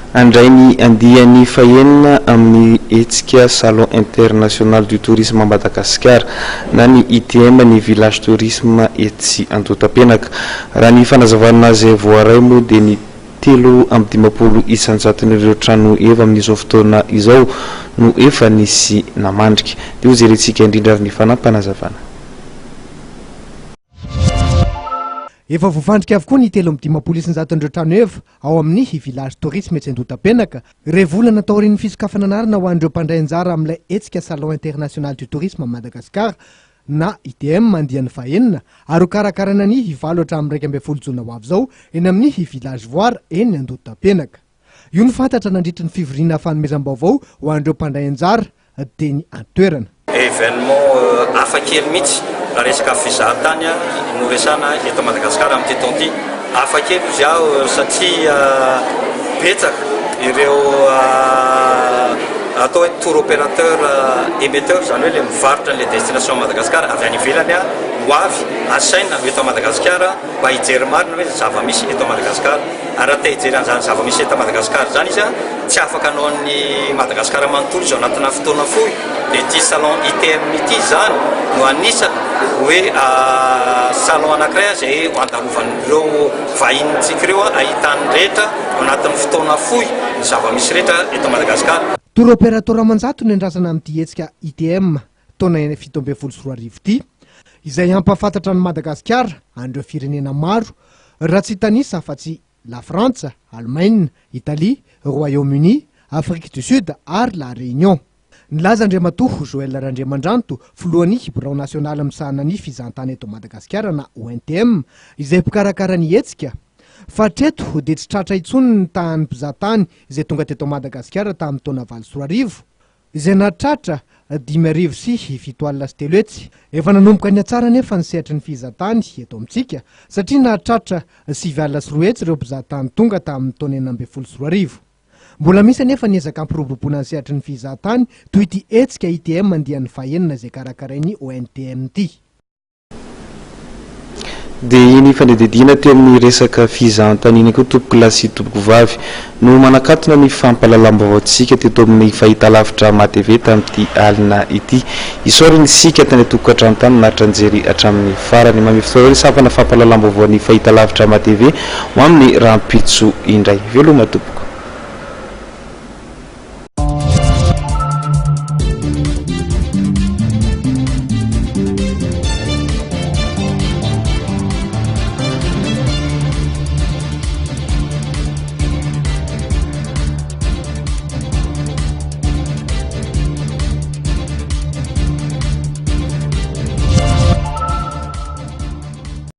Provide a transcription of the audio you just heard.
Handray ny andiany fahenina amin'ny hetsika Salon International du Tourisme Madagascar na ny ITM ny Village Tourisme etsy Andohatapenaka. Raha ny fanazavana izay voaray moa dia ny 53 isan-jaton'ireo trano heva amin'izao fotoana izao no efa nisy namandrika. Dia hojerentsika indrindra ary ny fanampanazavana. Efa voafandrika avokoa ny 53 isan-jaton'ireo trano heva ao amin'ny Village Tourisme etsy Andohatapenaka, iray volana taorian'ny fisokafana anarana ho an'ireo mpandray anjara amin'ilay hetsika Salon International du Tourisme Madagascar na ITM andiany fahenina ary hokarakaraina ny valo hatramin'ny 11 jona ho avy izao eny amin'ny Village Voara eny Andohatapenaka. Io no fantatra nandritry ny fivoriana fanomezam-baovao ho an'ireo mpandray anjara teny an-toerana. Événement hafa kely mihitsy raha resaka fizahantany no resahana eto Madagasikara amin'ity taona ity. Hafa kely hozy aho satria betsaka ireo atao hoe tour opérateur émetteur, izany hoe ilay mivarotra an'ilay destination Madagasikara avy any ivelany ho avy asaina ho eto Madagasikara mba hijery marina hoe zava-misy eto Madagasikara. Ary raha te hijery an'izany zava-misy eto Madagasikara izany izy, tsy afaka hanao an'i Madagasikara manontolo izy ao anatina fotoana fohy, dia ity salon ITM ity izany no anisany hoe salon anankiray izay andalovan'ireo vahinintsika ireo, ahitany rehetra ao anatin'ny fotoana fohy ny zava-misy rehetra eto Madagasikara. Tour opérateur aman-jato no andrasana amin'ity hetsika ITM taona 2017 ity, izay hampahafantatra an'i Madagasikara an'ireo firenena maro raha tsy hitanisa afa-tsy La Frantsa, Alemaina, Italie, Royaume-Uni, Afrique du Sud ary La Réunion. Nilaza Andriamatoa Joël Randriamandranto, filohan'ny Birao nasionaly misahana ny fizahantany eto Madagasikara na ONTM, izay mpikarakara ny hetsika, fa hatreto dia tsy tratra intsony ny tahan'ny mpizahatany izay tonga teto Madagasikara tamin'ny taona 2008, izay nahatratra 375 600. Efa nanomboka nihatsara anefa ny sehatry ny fizahantany eto amintsika satria nahatratra 209 ireo mpizahatany tonga tamin'ny taona 2016. Mbola misy anefa ny ezaka hampiroboroboana ny sehatry ny fizahantany toy ity hetsika ITM andiany fahenina izay karakarain'ny ONTM ity. Dia iny fanadihadiana teo amin'ny resaka fizahantany iny koa tompokolahy sy tompokovavy no manakatona ny fampahalalam-baovaontsika teto amin'ny fahitalavitra MATV tamin'ity alina ity. Isaorana isika tany an-tokantrano tany naharitra nijery hatramin'ny farany. Manome fotoana ny sampana fampahalalam-baovaon'ny fahitalavitra MATV ho amin'ny rahampitso indray. Veloma tompoko.